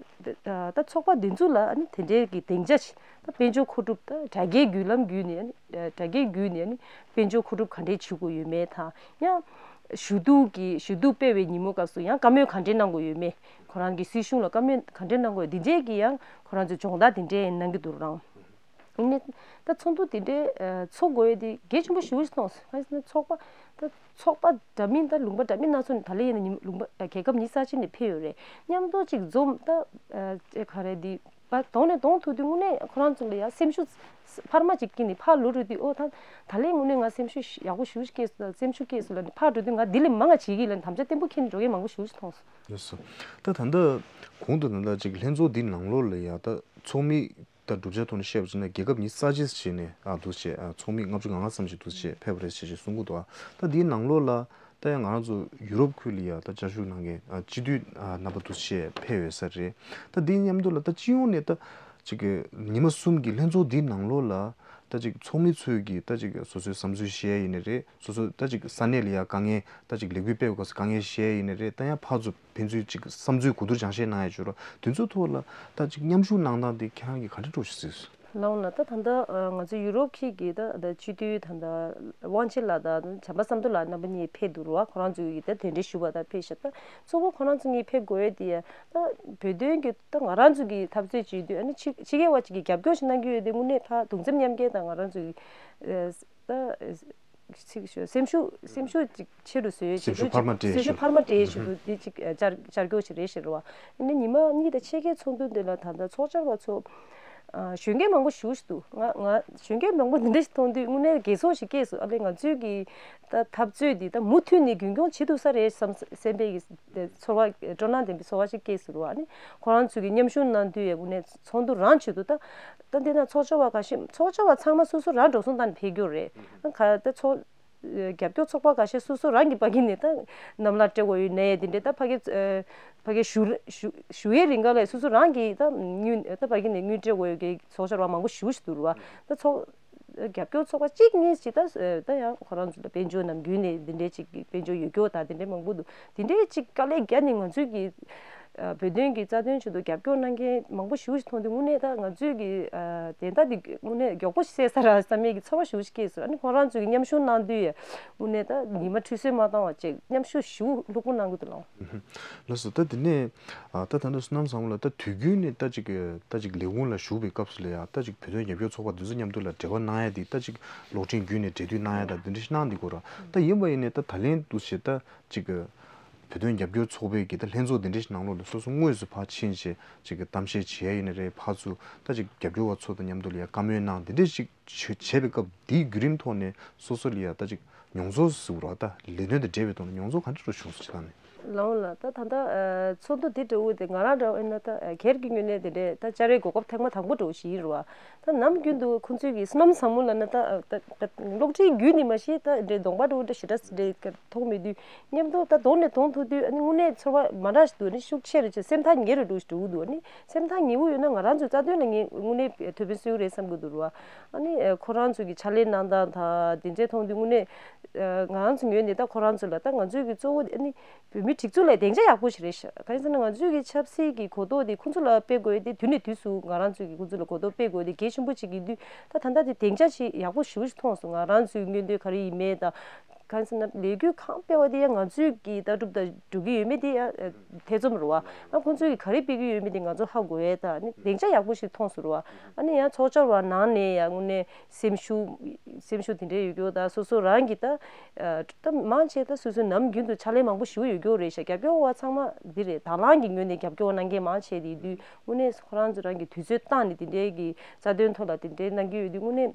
ད་ཚོགས་པ་འདི་ཚོ་ལ་ཨ་ནི་དེ་འདྲའི་གི་སྡིངས་ཆ་ཞིག་ད་དཔལ་འབྱོར་མཁོ་སྒྲུབ་ད་དྲ་རྒྱའི་བརྒྱུད་ལམ་བརྒྱུད་ནས་ཨ་ནི་དྲ་རྒྱའི་བརྒྱུད་ནས་ཨ་ནི་དཔལ་འབྱོར་མཁོ་སྒྲུབ་ག་འདྲས་བྱེད་དགོས་ཡོད་མེད་དང་། ཡང་ཞུ་གཏུག་གི་ཞུ་གཏུག་སྤེལ་བའི་ཉིན་མོ་སྐབས་སུ་ཡང་བཀའ་མོལ་ག་འདྲས་གནང་དགོས་ཡོད་མེད། ཁོ་རང་གི་སྲིད་གཞུང་ལ་བཀའ་མོལ་ག་འདྲས་གནང་དགོས་ཡོད། འདི་འདྲས་ཀྱི་ཡང་ཁོ་རང་ཚོས་སྦྱོང་བརྡར་འདི་འདྲས་གནང་གི་འདུག་རང་། ཡིན་ནའི་ད་ཚོགས་འདུ་དེ་འདྲའི་ཚོགས་དགོས་ཡས་དེ་གལ་ཆེན་པོ་ཞེ་པོ་ཞིག་མཐོང་སོང་། གང་ཡིན་ཟེར་ན་ཚོགས་པ་ད་ཚོགས་པ་འདྲ་མིན་ད་ལུང་པ་འདྲ་མིན་སྣ་ཚོགས་ནས་ད་ལན་ཡིན་ན་ཉིན་ལུང་པ་རྒྱལ་ཁབ་ཉི་ཤུ་རྩ་གཅིག་ནས་ཕེབས་ཡོད་རེད། མཉམ་དུ་ཅིག་འཛོམས་ད་ཨེ་ག་རེ་འདི་པ་གདོང་ནས་གདོང་ཐུག་དུས་དངོས་གནས་ཁོ་རང་ཚོ་ལ་ཡང་སེམས་ཤུགས་འཕར་མ་ཅིག་སྐྱེས་ནས་ཕར་ལོག་འགྲོ་དུས་ཨོ་ད་ད་ལན་དངོས་གནས་ང་སེམས་ཤུགས་ཡག་པོ་ཞེ་པོ་ཞིག་སྐྱེས་སོང་། སེམས་ཤུགས་སྐྱེས་སོང་ལབ་ནས་ཕར་འགྲོ་དུས་ང་འདི་ལས་མང་བ་བྱེད་ཀྱི་ཡིན་ལབ་ནས་དམ་བཅའ་བརྟན་པོ་འཁྱེར་ནས་འགྲོ་མཁན་མང་པོ་ཞེ་པོ་ཞིག་མཐོང་སོང་། ལགས་སོ། ད་ད་ལྟ་གོང་དུ་ད་ལྟ་ཅིག་ལྷན་ཚོགས་འདི་ནང་ལོགས་ལ་ཡང་ད་ཚོགས་མི་ད་བསྒྲུབ་བྱ་ཐོག་ནས་བཤད་པ་ཅིག་ན་རྒྱལ་ཁབ་ཉི་ཤུ་རྩ་གཅིག་ཅིག་ནས་ཨ་འདུག་བྱས་ཨ་ཚོགས་མི་ལྔ་བཅུ་ང་ལྔ་ཙམ་ཞིག་འདུག་བྱས་ཕེབས་པ་རེད་ཅེས་ཅིག་གསུང་གི་འདུག་ཨ་ད་འདིའི་ནང་ལོགས་ལ་ད་ཡང་ང་རང་ཚོ་ཡུ་རོབ་ཁུལ་ལ་ཡ་ད་བཅའ་བཞུགས་གནང་མཁན་ཨ་སྤྱི་འཐུས་ཨ་རྣམ་པ་འདུག་བྱས་ཕེབས་ཡོད་ས་རེད། ད་འདིའི་མཉམ་དུ་ལ་ད་སྤྱི་ཡོངས་ནས་ད་ཅིག་གི་ཉི་མ་གསུམ་གྱི་ལྷན་ཚོགས་འདིའི་ནང་ལོགས་ལ་ད་ཅིག་ཚོགས་མི་ཚོས་ཀྱིས་ད་ཅིག་སོ་སོའི་བསམ་ཚུལ་བཤད་ཡ་ཡིན་ནའི་རེད། སོ་སོ་ད་ཅིག་ས་གནས་ལ་ཡ་དཀའ་ངལ་ད་ཅིག་ལས་འགུལ་སྤེལ་བའི་སྐབས་སུ་དཀའ་ངལ་བཤད་ཡ་ཡིན་ནའི་རེད། ད་ཡང་ཕར་ཚུར་ཕན་ཚུན་ཅིག་བསམ་ཚུལ་གོ་བསྡུར་སྦྱང་བཤད་གནང་ཡ་བྱོས་རོགས། དེ་ཚོའི་ཐོག་ལ་ད་ཅིག་མཉམ་ཞུགས་གནང་སྟངས་དེ་ཁྱེད་རང་གིས་ག་འདྲ་འགྲོ་ཞིག་གཟིགས། ལགས་འོང་ལགས། ད་ད་ལྟ་ང་ཚོ་ཡུ་རོབ་ཁུལ་གྱི་ད་ད་སྤྱི་འཐུས་ད་ལྟ་དབང་ཆེན་ལགས་དང་བྱམས་པ་བསམ་གྲུབ་ལགས་རྣམ་པ་གཉིས་ཕེབས་འདུག་རོགས། ཁོ་རང་ཚོ་གིས་ད་གདན་འདྲེན་ཞུས་པ་དང་ཕེབས་ཤག་ད་གཙོ་བོ་ཁོ་རང་ཚོ་གཉིས་ཕེབས་དགོས་ཡས་དེ་ད་བོད་དོན་གྱི་ད་ང་རང་ཚོ་གི་འཐབ་རྩོད་བྱེད་དུས་ཨ་ནི་ཕྱི་ཕྱི་རྒྱལ་བ་ཅིག་གིས་རྒྱབ་སྐྱོར་ཞིག་གནང་གི་ཡོད་དེ་དངོས་གནས་ཕར་གདུང་སེམས་མཉམ་སྐྱེད་དང་ང་རང་ཚོ་གི་ད། ཚིག་ཞུ་སེམས་ཤུགས་སེམས་ཤུགས་ཅིག་ཆེ་རུ་བཟོ་ཡས་སེམས་ཤུགས་འཕར་མ་སྤྲད་ཞུ་སེམས་ཤུགས་འཕར་མ་སྤྲད་ཞུ་རྒྱུ་འདི་ཅིག་བཅར་བཅར་སྐྱོར་ཞིག་རེད་ཟེར་བ། ཨ་ནི་ཉི་མ་གཉིས་དང་ཕྱེད་ཀའི་ཚོགས་འདུ་འདི་ལ་ད་ལྟ་ཚོགས་བཅར་བ་ཚོ་གཞོན་སྐྱེས་མང་པོ་ཞེ་པོ་ཞིག་འདུག་ང་ང་གཞོན་སྐྱེས་མང་པོ་འདི་འདྲ་ཞིག་མཐོང་དུས་དངོས་གནས་དགའ་ཚོར་ཞིག་སྐྱེས་སོང་། ཨ་ལས་ང་ཚོའི་གི་ད་འཐབ་རྩོད་འདི་ད་མུ་མཐུད་ནས་རྒྱུན་འཁྱོངས་བྱེད་ཐུབ་ས་རེད་བསམ་སེམས་པའི་གི་ཚོར་བ་སྤྲོ་སྣང་ལྡན་པའི་ཚོར་བ་ཞིག་སྐྱེས་སོང་། ཨ་ནི་ཁོ་རང་ཚོས་གི་མཉམ་ཞུགས་གནང་དུས་ཡ་དངོས་གནས་ཚོགས་འདུ་རང་བྱེད་དུས་ད། ད་འདི་ན་ཚོགས་བཅར་བ་ཁ་ཤས་ཚོགས་བཅར་བ་ཚང་མ་སོ་སོ་རང་འགྲོ་སོང་བཏང་ནས་ཕེབས་རྒྱུ་རེད། ཨ་ག་ད་ཚོགས་རྒྱབ་སྐྱོར་ཚོགས་པ་ཁ་ཤས་སོ་སོ་རང་གི་ཕ་གི་ནས་ད་གནམ་ལ་སྤྲད་དགོས་ཡོད་ནའི་འདི་འདྲའི་ད་ཕ་གི་ཕ་གི་ཞུ་ཞུ་ཞུ་ཡའི་རིང་ག་ལ་སོ་སོ་རང་གི་ད་དངུལ་ད་ཕ་གི་ནས་དངུལ་སྤྲད་དགོས་ཡོད་གི་ཚོགས་བཅར་བ་མང་པོ་ཞེ་པོ་ཞིག་འདུག་ར་བ། ད་ཚོགས་རྒྱབ་སྐྱོར་ཚོགས་པ་གཅིག་གཉིས་ཞིག་ད་ད་ཡང་ཁོ་རང་ཚོ་ད་དཔལ་འབྱོར་ནམ་རྒྱུན་ནས་འདི་འདྲའི་ཅིག་དཔལ་འབྱོར་ཡོད་རྒྱུ་ད་འདི་འདྲའི་མང་པོ་འདུག་འདི་འདྲའི་ཅིག་དཀའ་ལས་བརྒྱབ་ནས་ང་ཚོའི་གི་ཨ་བོད་དོན་གྱི་རྩ་དོན་ཆེད་དུ་རྒྱབ་སྐྱོར་གནང་མཁན་མང་པོ་ཞེ་པོ་ཞིག་མཐོང་དུས་དངོས་གནས་ད་ང་ཚོས་ཀྱི་ཨ་བདེན་མཐའ་འདི་དངོས་གནས་མགྱོགས་པོ་ཞིག་སེལ་ས་ར་བསམ་ཡས་ཀྱི་ཚོར་བ་ཞེ་པོ་ཞིག་སྐྱེས་སོང་། ཨ་ནི་ཁོང་རང་ཚོས་ཀྱི་མཉམ་ཞུགས་གནང་དུས་ཡ་དངོས་གནས་ད་ཉི་མ་ཁྲུས་གསོལ་མ་བཏང་བ་བཅས་མཉམ་ཞུགས་ཞེ་པོ་ལྷུག་པོ་གནང་གི་འདུག་ལགས། ལགས་སོ། ད་དེ་ནས་ཨ་ད་ད་ལྟ་བསོད་ནམས་བཟང་མོ་ལགས་ད་དུས་རྒྱུན་ནས་ད་ཅིག་ད་ཅིག་ལས་ཁུངས་ལ་ཞུགས་པའི་སྐབས་སུ་ལ་ཡ་ད་ཅིག་བོད་དོན་རྒྱབ་སྐྱོར་ཚོགས་པ་འདི་ཚོ་མཉམ་དུ་ལ་འབྲེལ་བ་གནང་ཡ་འདི་ད་ཅིག་གློག་འཕྲིན་བརྒྱུད་ནས་འབྲེལ་མཐུད་གནང་ཡ་ད་འདི་འདྲ་ཞིག་གནང་འདི་དགོས་ར། ད་ཡིན་པ་ཡིན་ནའི་ད་ད་ལན་འདུག་བྱས་ད། ཅིག་གི་བོད་དོན་རྒྱབ་སྐྱོར་ཚོགས་པའི་གི་ད་ལྷན་ཚོགས་འདི་འདྲ་ཞིག་ནང་ལོགས་ལ་སོ་སོ་དངོས་སུ་ཕར་ཕྱིན་བྱས་ཅིག་གི་གཏམ་བཤད་བྱེད་ཡ་ཡིན་ན་རེད། ཕར་ཚུར་ད་ཅིག་རྒྱབ་སྐྱོར་བ་ཚོ་དང་མཉམ་དུ་ལ་ཡ་བཀའ་མོལ་གནང་འདི་འདྲ་ཞིག་བྱེད་བྱེད་པའི་སྐབས་འདིའི་བརྒྱུད་རིམ་ཐོག་ནས་སོ་སོ་ལ་ཡ་ད་ཅིག་མྱོང་ཚོར་ཟེར་བ་ར་ད་ལས་དོན་དང་འབྲེལ་བའི་ཐོག་ནས་མྱོང་ཚོར་ག་འདྲ་འདྲ་བྱུང་སོང་ཅིག་ད་ནི། ལགས་འོང་ལགས། ད་ད་ལྟ་ཚོགས་འདུ་དེ་འདྲ་བོ་དེ་ང་རང་འདྲ་བོ་ཡིན་ན་ད་སྒེར་གྱི་ངོས་ནས་དེ་འདྲའི་ད་བཅར་བའི་གོ་སྐབས་ཐེངས་མ་དང་པོ་འདྲ་བོ་ཞིག་ཡིན་རེད་བ། ད་ནམ་རྒྱུན་དུ་ཁོང་ཚོས་ཀྱི་བསོད་ནམས་བཟང་མོ་ལབ་ན་ད་ད་ད་གློག་འཕྲིན་བརྒྱུད་ནས་མ་གཞི་ད་འདྲའི་གདོང་པ་འདྲ་བོ་འདྲ་ཞེ་དྲག་འདྲའི་མཐོང་མེད་དུས་མཉམ་དུ་ད་གདོང་ནས་གདོང་ཐུག་དུས་ཨ་ནི་དངོས་གནས་ཚོར་བ་མ་འདྲ་ཞིག་འདུག་ཨ་ནི་ཤུགས་ཆེ་རུ་ཆེ་སེམས་ཐག་ཉེ་རུ་འགྲོ་ཞིག་འགྲོ་གི་འདུག་ཨ་ནི་སེམས་ཐག་ཉེ་བོ་ཡོད་ན་ང་རང་ཚོའི་རྩ་དོན་ལ་ངས་དངོས་གནས་ཐུགས་ཕན་གསོས་ཀྱི་རེད་བསམ་གྱི་འདུག་ར། ཨ་ནི་ཁོ་རང་ཚོ་གི་ཕྱག་ལས་གནང་སྟངས་དང་དེ་འདྲའི་མཐོང་དུས་དངོས་གནས་ང་རང་ཚོ་ངོས་ནས་ད་ཁོ་རང་ཚོ་ལ་ད་ང་ཚོའི་གི་གཙོ་བོ་ཨ་ནི། བོད་མིའི་སྒྲིག་འཛུགས་ལ་སྡིངས་ཆ་ཡག་པོ་ཞིག་རེད་ཤག་གང་ཡིན་ཟེར་ན་ང་ཚོའི་གི་ཆབ་སྲིད་ཀྱི་གོ་རྟོགས་དེ་ཁོང་ཚོ་ལ་སྤེལ་དགོས་དེ་དུས་ནས་དུས་སུ་ང་རང་ཚོའི་གི་ཁོང་ཚོ་ལ་གོ་རྟོགས་སྤེལ་དགོས་དེ་གལ་ཆེན་པོ་ཅིག་ཡིན་དུས་ད་ད་ལྟ་དེ་སྡིངས་ཆ་ཞིག་ཡག་པོ་ཞེ་པོ་ཞིག་མཐོང་སོང་། ང་རང་ཚོའི་མངོན་འདོད་ག་རེ་ཡིན་མེད་དང་ གང་ཟེར་ན་ལས་འགུལ་གང་སྤེལ་བ་དེ་ཡང་ང་ཚོའི་གི་ལྟ་གྲུབ་དང་འགྲོ་གི་ཡོད་མེད་དེ་ཡང་ཨ་ཐེ་ཚོམ་རེད་བ། ཨ་ཁོང་ཚོའི་གི་ག་རེ་སྤེལ་གི་ཡོད་མེད་དེ་ང་ཚོ་ཧ་གོ་ཡས་དང་ནི་སྡིངས་ཆ་ཡག་པོ་ཞིག་མཐོང་སོང་རེད་བ། ཨ་ནི་ཡང་ཚོགས་བཅར་བ་ནང་ནས་ཡང་དངོས་གནས་སེམས་ཤུགས་སེམས་ཤུགས་དེ་འདྲས་ཡོད་རྒྱུ་དང་སོ་སོ་རང་གི་ད་ཨ་ད་མང་ཆེ་ད་སོ་སོའི་ནམ་རྒྱུན་དུ་ཕྱག་ལས་མང་པོ་ཞུ་ཡོད་རྒྱུ་རེད་ཤག་རྒྱབ་སྐྱོར་བ་ཚང་མ་འདི་རེད། དང་བླངས་ཀྱི་ངོས་ནས་རྒྱབ་སྐྱོར་བ་གནང་མཁན་མང་ཆེ་དེ་ཡིན་དུས་དངོས་གནས་ཁོ་རང་ཚོ་རང་གི་དུས་ཚོད་བཏང་ནས་དེ་འདྲས་ཀྱི་རྩ་དོན་ཐོག་ལ་དེ་འདྲས་གནང་གི་ཡོད་དུས་དངོས་གནས་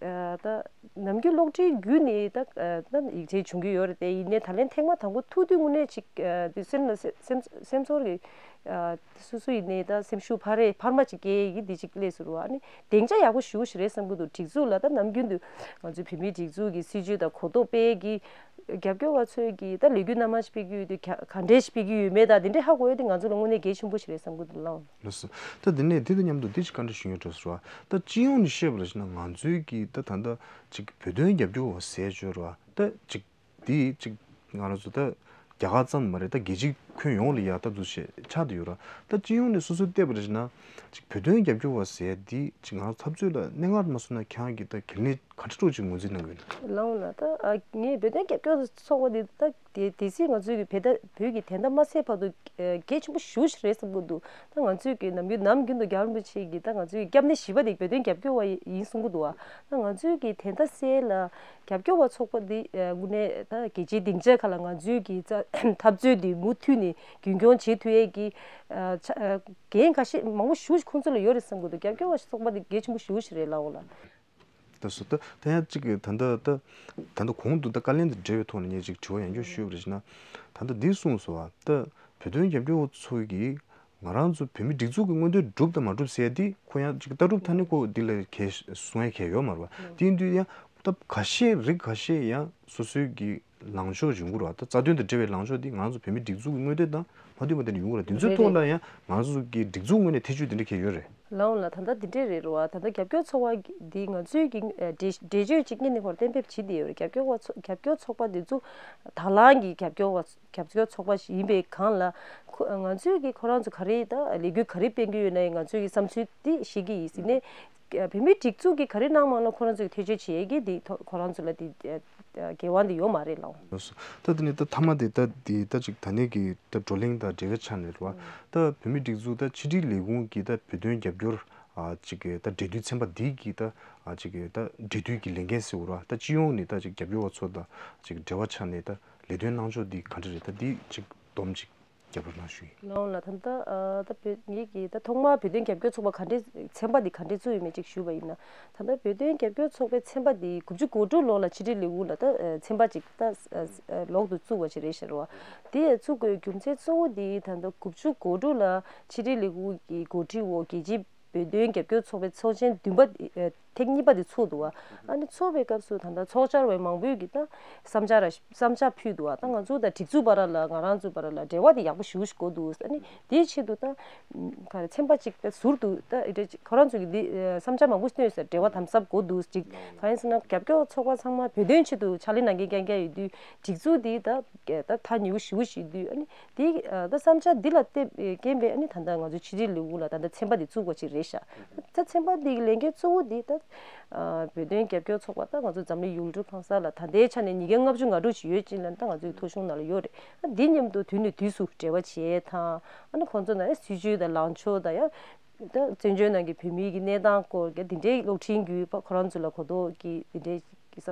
ཨ་ད། ནམ་རྒྱུན་གློག་འཕྲིན་བརྒྱུད་ནས་ད་ཨ་ད་ཡིག་ཆ་བྱུང་གི་ཡོད་རེད་དེ། ཡིན་ནའི་ད་ལན་ཐེངས་མ་དང་པོ་ཐུག་དུས་དངོས་གནས་ཅིག་ཨ་དེ་སེམས་ལ་སེམས་སེམས་ཚོར་གི་ཨ་སོ་སོ་ཡིན་ནའི་ད་སེམས་ཤུགས་འཕར་རེ་འཕར་མ་ཅིག་སྐྱེ་ཡི་འདི་ཅིག་སླེབས་སོང་རེད་བ། ཨ་ནི་སྡིངས་ཆ་ཡག་པོ་ཞེ་པོ་ཞིག་རེད་བསམ་གི་འདུག་སྒྲིག་འཛུགས་ལ་ད་ནམ་རྒྱུན་དུ་ང་ཚོའི་བོད་མིའི་སྒྲིག་འཛུགས་ཀྱི་སྲིད་བྱུས་དང་གོ་རྟོགས་སྤེལ་གི་རྒྱབ་སྐྱོར་བ་ཚོས་ཀྱི་ད་ལས་འགུལ་སྣ་མང་ཞིག་སྤེལ་གི་ཡོད་དུས་ག་ག་འདྲས་ཞིག་སྤེལ་གི་ཡོད་མེད་ད་དེ་འདྲས་ཧ་གོ་ཡོད་དུས་ང་ཚོ་ལ་དངོས་གནས་གལ་ཆེན་པོ་ཞིག་རེད་བསམ་གི་འདུག་ལགས། ལགས་སོ། ད་དེ་ནས་དེ་དང་མཉམ་དུ་དེ་ཅིག་བཀའ་འདྲི་ཞུ་ཡོད་འགྲོ་ཟེར་བ། ད་སྤྱི་ཡོངས་ནས་བཤད་པ་ལ་བྱས་ན་ང་ཚོའི་གི་ད་ད་ལྟ་ཅིག་བོད་དོན་རྒྱབ་སྐྱོར་བ་ཟེར་བརྗོད་ར་ད་ཅིག་དེ་ཅིག་ང་རང་ཚོ་ད་རྒྱ་གར་ཙམ་མ་རེད། ད་རྒྱལ་སྤྱི་ཁྱོན་ཡོངས་ལ་ཡ་ད་འདུ་ཤེས་ཆགས་བསྡད་ཡོད་ར། ད་སྤྱི་ཡོངས་ནས་སོ་སོའི་བལྟས་པ་ལ་བྱས་ན་ཅིག་བོད་དོན་རྒྱབ་སྐྱོར་བ་ཟེར་དེ་ཅིག་ང་རང་ཚོ་འཐབ་རྩོད་ལ་གནད་འགག་མ་བཟུང་ན་ཁྱེད་རང་གི་ད་གལ་གནད་ག་འདྲ་འདྲ་ཅིག་ངོས་འཛིན་གནང་གི་ཡོད་ན། ལགས་འོང་ལགས། ད་ཨ་ངས་བོད་དོན་རྒྱབ་སྐྱོར་ཚོགས་པ་འདི་ད་དེ་དེ་སྲིད་ང་ཚོའི་གི་བོད་ད་བོད་ཀྱི་དོན་དག་མ་སེལ་བར་དུ་ཨ་གལ་ཆེན་པོ་ཞེ་པོ་ཞིག་རེད་བསམ་གི་འདུག་ད་ང་ཚོའི་གི་ནམ་རྒྱུན་ནམ་རྒྱུན་དུ་རྒྱལ་བ་རིན་པོ་ཆེ་གི་ད་ང་ཚོའི་སྐྱབས་གནས་བཞི་པ་དེ་བོད་དོན་རྒྱབ་སྐྱོར་བ་ཡིན་གསུང་གི་འདུག་བ། ད་ང་ཚོའི་གི་དོན་དག་སེལ་ལ་རྒྱབ་སྐྱོར་བ་ཚོགས་པ་འདི་ཨ་དངོས་གནས་ད་རྒྱལ་སྤྱིའི་སྡིངས་ཆ་ཁག་ལ་ང་ཚོའི་གི་ད་འཐབ་རྩོད་འདི་མུ་མཐུད་ནས་རྒྱུན་འཁྱོངས་བྱེད་ཐུབ་ཡས་ཀྱི་ཨ་ཆ་ཨ་འགན་ཁ་ཤས་མང་པོ་ཞེ་པོ་ཞིག་ཁོང་ཚོ་ལ་ཡོད་རེད་བསམ་གི་འདུག་རྒྱབ་སྐྱོར་བ་ཚོགས་པ་འདི་གལ་ཆེན་པོ་ཞེ་པོ་ཞིག་རེད་ལགས་འོ་ལགས། ད་སོ་ད་ད་ཡང་གཅིག་གི་ད་ལྟ་ད་ད་ལྟ་གོང་དུ་ད་བཀའ་ལན་དང་འབྲེལ་བའི་ཐོག་ནས་ངས་ཅིག་དྲི་བ་ཡང་བསྐྱར་ཞུས་པ་རེད་ཅེ་ན། ད་ལྟ་འདི་གསུངས་སོང་བ་ད་བོད་དོན་རྒྱབ་སྐྱོར་བ་ཚོ་གིས་ང་རང་ཚོ་བོད་མི་སྒྲིག་འཛུགས་ཀྱི་མངོན་འདོད་སྒྲུབ་དང་མ་སྒྲུབ་ཟེར་ཡ་འདི་ཁོ་ཡང་ཅིག་ལྟ་གྲུབ་ཐ་སྙད་ཁོ་འདི་ལ་གལ་གསུང་ཡ་གལ་ཡོད་མ་རེད་བ། དེ་ཡིན་དུས་ཡང་སྟབས་ཁ་ཤས་རིགས་ཁ་ཤས་ཡང་སོ་སོའི་གི་ལངས་ཕྱོགས་ཡོང་གི་རེད་བ། ད་རྩ་དོན་དང་འབྲེལ་བའི་ལངས་ཕྱོགས་འདི་ང་རང་ཚོ་བོད་མི་སྒྲིག་འཛུགས་ཀྱི་མངོན་འདོད་དང་མ་མཐུན་པ་དེ་འདྲ་ཡོང་གི་རེད། དེ་ཚོའི་རེད་ཐོག་རེད། ལ་ཡང་ང་ཚོ་གི་སྒྲིག་འཛུགས་ངོས་ནས་ཐེ་བྱུས་དེ་འདྲ་གལ་ཡོད་རེད། ལགས་འོང་ལགས། ད་ལྟ་འདི་འདྲས་རེད་རེད་བ། ད་ལྟ་རྒྱབ་སྐྱོར་ཚོགས་པ་འདི་ང་ཚོའི་གི་ཨ་འགྲེལ་འགྲེལ་བརྗོད་ཅིག་སྔོན་ནས་ཁོ་རང་གཏན་འབེབས་བྱས་བསྡད་ཡོད་རེད། རྒྱབ་སྐྱོར་བ་ཚོ་རྒྱབ་སྐྱོར་ཚོགས་པ་འདི་ཚོ་དང་བླངས་ཀྱི་རྒྱབ་སྐྱོར་བ་རྒྱབ་སྐྱོར་ཚོགས་པ་ཞིག་ཡིན་པའི་སྒང་ལ་ཁོ་ང་ཚོའི་གི་ཁོ་རང་ཚོ་ག་རེ་ད་ལས་འགུལ་ག་རེ་སྤེལ་གི་ཡོད་ན་ཡང་ང་ཚོའི་གི་བསམ་ཚུལ་འདི་བཤད་ཀྱི་ཡིན་ཟེར་ནས། བོད་མིའི་སྒྲིག་འཛུགས་ཀྱི་ག་རེ་གནང་མ་གནང་ཁོ་རང་ཚོས་ཐེ་བྱུས་བྱེད་ཡས་ཀྱི་འདི་ཐོག་ཁོ་རང་ཚོ་ལ་འདི་ཨ་ཨ་འགལ་བ་འདི་ཡོད་མ་རེད་ལགས། ལགས་སོ། ད་དེ་ནས་ད་མཐའ་མ་དེ་ད་འདི་ད་ཅིག་ད་ནས་ཀྱི་ད་བགྲོ་གླེང་དང་འབྲེལ་བའི་ཆ་ནས་རེད་བ། ད་བོད་མིའི་སྒྲིག་འཛུགས་ད་ཕྱི་དྲིལ་ལས་ཁུངས་ཀྱི་ད་བོད་དོན་རྒྱབ་སྐྱོར་ཨ་ཅིག་གི་ད་འབྲེལ་མཐུད་ཚན་པ་འདི་གི་ད་ཨ་ཅིག་གི་ད་འབྲེལ་མཐུད་ཀྱི་ལས་འགན་ཟེར་བ་རེད་བ། ད་སྤྱི་ཡོངས་ནས་ད་ཅིག་རྒྱབ་སྐྱོར་བ་ཚོ་དང་ཅིག་འབྲེལ་བ་ཆ་ནས་ད་ལས་དོན་གནང་ཕྱོགས་འདི་ག་འདྲ་རེད། ད་འདི་ཅིག་སྡོམ་ཅིག་རྒྱབ་སྐྱོར་གནང་ཞུ་ཡིན། ལགས་འོང་ལགས། ད་ལྟ་ཨ་ད་བོད་ངེད་ཀྱིས་ད་ཐོག་མར་བོད་དོན་རྒྱབ་སྐྱོར་ཚོགས་པ་ག་འདྲས་ཚན་པ་འདི་ག་འདྲས་བཙུགས་ཡོད་མེད་ཅིག་ཞུས་པ་ཡིན་ན། ད་ལྟ་བོད་དོན་རྒྱབ་སྐྱོར་ཚོགས་པའི་ཚན་པ་འདི་དགུ་བཅུ་གོ་དྲུག་ལོ་ལ་ཕྱི་དྲིལ་ལས་ཁུངས་ལ་ད་ཨ་ཚན་པ་ཅིག་ད་ཨ་ཨ་ལོག་ཏུ་བཙུགས་པ་ཞིག་རེད་ཤག་རེད་བ། དེ་བཙུགས་དགོས་རྒྱུ་མཚན་གཙོ་བོ་འདི་ད་ལྟ་དགུ་བཅུ་གོ་དྲུག་ལ་ཕྱི་དྲིལ་ལས་ཁུངས་ཀྱི་འགོ་ཁྲིད་འོག་རྒྱལ་སྤྱིའི་བོད་དོན་རྒྱབ་སྐྱོར་ཚོགས་པའི་ཚོགས་ཆེན་བདུན་པ་ཨ་ཐེངས་གཉིས་པ་དེ་ཚོགས་འདུག་བ། ཨ་ནི་ཚོགས་པའི་སྐབས་སུ་ད་ལྟ་ཚོགས་བཅར་བའི་མང་པོས་ཀྱི་ད་བསམ་འཆར་ར་བསམ་འཆར་ཕུལ་འདུག་བ། ད་ང་ཚོ་དང་སྒྲིག་འཛུགས་བར་ལ་ང་རང་ཚོའི་བར་ལ་འབྲེལ་བ་དེ་ཡག་པོ་ཞེ་པོ་ཞིག་དགོས་འདུག་ཨ་ནི་དེའི་ཆེད་དུ་ད་ག་རེ་ཚན་པ་གཅིག་ད་ཟུར་དུ་ད་ཨེ་འདྲ་ཅིག་ཁོ་རང་ཚོ་གི་འདི་བསམ་འཆར་མང་པོ་བཏོན་ཟེར། འབྲེལ་བ་དམ་ཟབ་དགོས་འདུག་ཅིག་གང་ཡིན་ཟེར་ན་རྒྱབ་སྐྱོར་ཚོགས་པ་ཚང་མ་བོད་དོན་ཆེད་དུ་ཕྱག་ལས་གནང་མཁན་རྐྱང་རྐྱང་ཡོད་དུས་སྒྲིག་འཛུགས་འདི་ད་ད་ཐག་ཉེ་པོ་ཞེ་པོ་ཞིག་ཡོད་དུས་ཨ་ནི། དེ་ཨ་ད་བསམ་འཆར་འདི་ལ་བརྟེན་རྐྱེན་པས་ཨ་ནི་ད་ལྟ་ང་ཚོ་ཕྱི་དྲིལ་ལས་ཁུངས་ལ་ད་ལྟ་ཚན་པ་འདི་བཙུགས་པ་ཅིག་རེད་ཤག་ད་ཚན་པ་འདི་གི་ལས་འགན་གཙོ་བོ་འདི་ད་ཨ་བོད་དོན་རྒྱབ་སྐྱོར་ཚོགས་པ་ད་ང་ཚོ་འཛམ་གླིང་ཡུལ་གྲུ་གང་ས་ལ་ད་ལྟའི་ཆ་ནས་ཉིས་བརྒྱ་ལྔ་བཅུ་ང་དྲུག་ཅིག་ཡོད་ཅིག་ལ་ད་ང་ཚོའི་ཐོ་གཞུང་ནང་ལ་ཡོད་རེད། ཨ་འདི་མཉམ་དུ་དུས་ནས་དུས་སུ་འབྲེལ་བ་བྱེད་དང་ཨ་ནི་ཁོང་ཚོ་ནང་སྲིད་བྱུས་དང་ལངས་ཕྱོགས་དང་ཡང་ད་བཙན་བྱོལ་ནང་གི་བོད་མིའི་གི་གནས་སྟངས་སྐོར་གྱི་འདི་འདྲའི་གློག་འཕྲིན་བརྒྱུད་པ་ཁོ་རང་ཚོ་ལ་གོ་རྟོགས་ཀྱི་འདི་འདྲའི་གི་ས་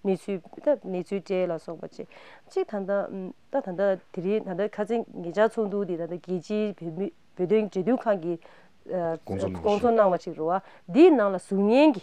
གནས་ཚུལ་ད་གནས་ཚུལ་སྤྲད་ལ་སོགས་པ་བྱས། གཅིག་ད་ལྟ་ཨམ་ད་ད་ལྟ་དེ་རིང་ད་ལྟ་ཁ་སང་ཉེ་ཆར་ཚོགས་འདུ་འདི་ད་ལྟ་རྒྱལ་སྤྱིའི་བོད་མི་བོད་དོན་འབྲེལ་མཐུད་ཁང་གིས་ཨ་བསྐོང་ཚོགས་གནང་བ་བསྐོང་ཚོགས་གནང་བ་ཅིག་རེད་བ། འདིའི་ནང་ལ་ཟུར་ཉན་གྱི་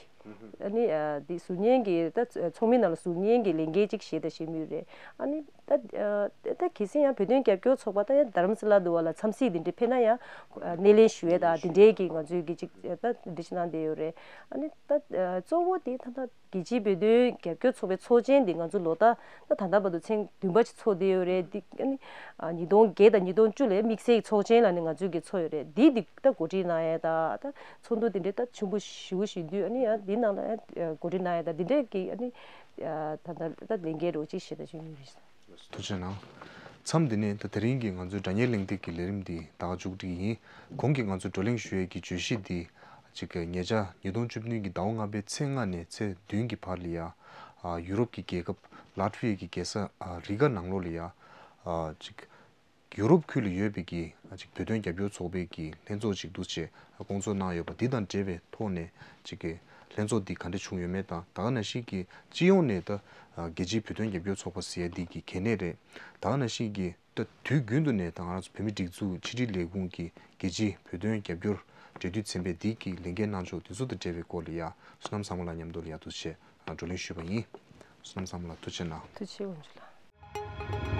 ཨ་ནི་ཨ་འདི་ཟུར་ཉན་གྱི་ད་ཚོགས་མི་ནང་ལ་ཟུར་ཉན་གྱི་ལས་འགན་ཅིག་བཞེས་དང་བཞེས་མུས་རེད། ཨ་ནི་ད་ཨ་ད་གལ་སྲིད་ཡང་བོད་དོན་རྒྱབ་སྐྱོར་ཚོགས་པ་ད་ཡང་རྡ་རམ་ས་ལ་འདུག་བ་ལ་འཚམས་གཟིགས་འདི་འདྲ་ཕེབས་ན་ཡང་ཨ་སྣེ་ལེན་ཞུ་ཡས་དང་འདི་འདྲའི་གི་ང་ཚོའི་གི་ཅིག་ད་འདི་འདྲ་ཞིག་གནང་བསྡད་ཡོད་རེད། ཨ་ནི་ད་ཨ་གཙོ་བོ་དེ་ད་ད། རྒྱལ་སྤྱིའི་བོད་དོན་རྒྱབ་སྐྱོར་ཚོགས་པའི་ཚོགས་ཆེན་འདི་ང་ཚོ་ལོ་ལྟར་ད་ད་ལྟ་བར་དུ་ཐེངས་བདུན་པ་ཅིག་ཚོགས་བསྡད་ཡོད་རེད། འདི་ཨ་ནི་ཨ་ཉིས་སྟོང་བརྒྱད་དང་ཉིས་སྟོང་བཅུ་ལ་དམིགས་བསལ་གྱི་ཚོགས་ཆེན་ལ་ནི་ང་ཚོས་ཀྱི་ཚོགས་ཡོད་རེད། འདི་འདི་ད་གོ་སྒྲིག་གནང་ཡས་ད་ད་ཚོགས་འདུ་འདི་འདྲའི་ད་ཆེན་པོ་ཞེ་པོ་ཞིག་འདུས། ཨ་ནི་ཡང་འདི་ནང་ལ་ཡང་གོ་སྒྲིག་གནང་ཡས་ད་འདི་འདྲའི་གི་ཨ་ནི་ད་ད་ད་ལས་འགན་རོགས་ཅིག་བཞེས་ད་ཞུ་ཡོད་རེད། ཐུགས་རྗེ་གནང་། མཚམས་འདི་ནས་ད་དེ་རིང་གི་ང་ཚོའི་དྲ་བརྙན་གླེང་སྟེགས་ཀྱི་ལས་རིམ་འདི་ད་ག་མཇུག་སྒྲིལ་ཡིན། གོང་གི་ང་ཚོའི་བགྲོ་གླེང་ཞུ་ཡས་ཀྱི་བརྗོད་གཞི་འདི་གཅིག་གི་ཉེ་ཆར་ཉིས་སྟོང་བཅུ་བདུན་གྱི་ཟླ་བ་ལྔ་པའི་ཚེས་ལྔ་ནས་ཚེས་བདུན་གྱི་བར་ལ་ཡ་ཨ་ཡུ་རོབ་ཀྱི་རྒྱལ་ཁབ་ ལ་ཊ་བི་ཡ་གི་རྒྱལ་ས་ཨ་རི་ག་ནང་ལོགས་ལ་ཡ་ཨ་ཅིག་ཡུ་རོབ་ཁུལ་ལ་ཡོད་པའི་གི་ཨ་ཅིག་བོད་དོན་རྒྱབ་སྐྱོར་ཚོགས་པའི་གི་ལྷན་ཚོགས་ཅིག་འདུག་བྱས་ཨ་བསྐོང་ཚོགས་གནང་ཡོད་པ་འདི་དང་འབྲེལ་བའི་ཐོག་ནས་ཅིག་གི་ལྷན་ཚོགས་འདི་ག་འདྲ་བྱུང་ཡོད་མེད་དང་ད་ག་ནང་བཞིན་གི་སྤྱི་ཡོངས་ནས་ད་ཨ་རྒྱལ་སྤྱིའི་བོད་དོན་རྒྱབ་སྐྱོར་ཚོགས་པ་ཟེར་ཡ་འདི་གི་གལ་གནད་རེད། ད་ག་ནང་བཞིན་གི་ད་དུས་རྒྱུན་དུ་ནས་ད་ང་རང་ཚོ་བོད་མིའི་སྒྲིག་འཛུགས་ཕྱི་དྲིལ་ལས་ཁུངས་ཀྱི་རྒྱལ་སྤྱིའི་བོད་དོན་རྒྱབ་སྐྱོར་འབྲེལ་མཐུད་ཚན་པས་འདི་གི་ལས་འགན་གནང་ཕྱོགས་དེ་ཚོ་དང་འབྲེལ་བའི་སྐོར་ལ་ཡ་བསོད་ནམས་བཟང་མོ་ལགས་མཉམ་དུ་ལ་ཡ་འདུག་བྱས་བགྲོ་གླེང་ཞུས་པ་ཡིན། བསོད་ནམས་བཟང་མོ་ལགས་ཐུགས་རྗེ་གནང་། ཐུགས་རྗེ་ཆེ་དགོངས་ཞུ་ལགས།